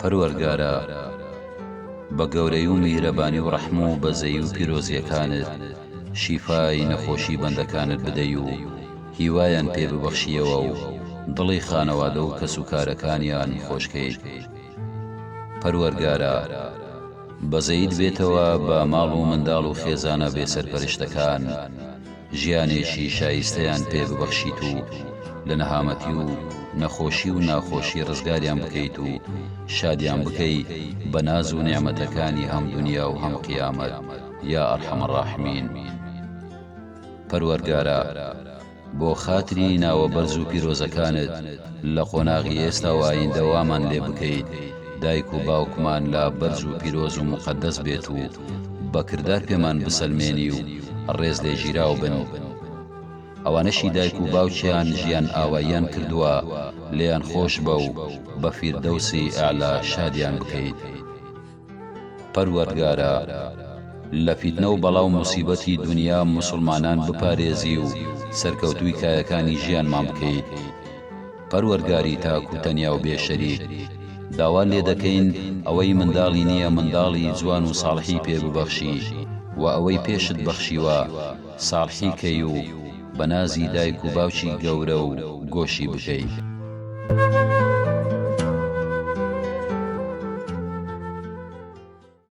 پەروەرگارا بە گەورەی و میهرەبانی و ڕەحم و بەزەیی و پیرۆزیەکانت شیفای نەخۆشی بەندەکانت بدەی و هیوایان پێ ببەخشیەوە و دڵی خانەوادە و کەسوکارەکانیان خۆشکەیت. پەروەرگارا بەزەیت بێتەوە بە ماڵ و منداڵ و خێزانە بێ سەرپەرشتەکان ژیانێکی شایستەیان پێ ببەخشیت و لە نەهامەتی و نەخۆشی و ناخۆشی ڕزگاریان بکەیت و شادیان بکەی بە ناز و نیعمەتەکانی هەم دونیا و هەم قیامەت یا ارحم الراحمین پەروەرگارا بۆ خاتری ناوە بەرز و پیرۆزەکانت لە قۆناغی ئێستا و ئایندە وامان لێ بکەیت دایک و باوکمان لا بەرز و پیرۆز و موقەدەس بێت و بە کردار پێمان بسەلمێنی و ڕێز لێگیراو بن. ئەوانەشی دایک و باوکیان ژیان ئاواییان کردووە لێیان خۆش بە و بە فیردەوسی ئەعلا شادیان بکەیت. پەروەردگارا لە فیتنە و بەڵا و موسیبەتی دونیا موسڵمانان بپارێزی و سەرکەوتووی کایەکانی ژیانمان بکەیت. پەروەرگاری تاک و تەنیا و بێ شەریک، داوات لێ دەکەین ئەوەی منداڵی نییە منداڵی جوان و ساڵحی پێ ببەخشی و ئەوەی پێشت بەخشیوە ساڵحی کەی و بە نازی دایک و باوکی گەورە و گۆشی بکەی.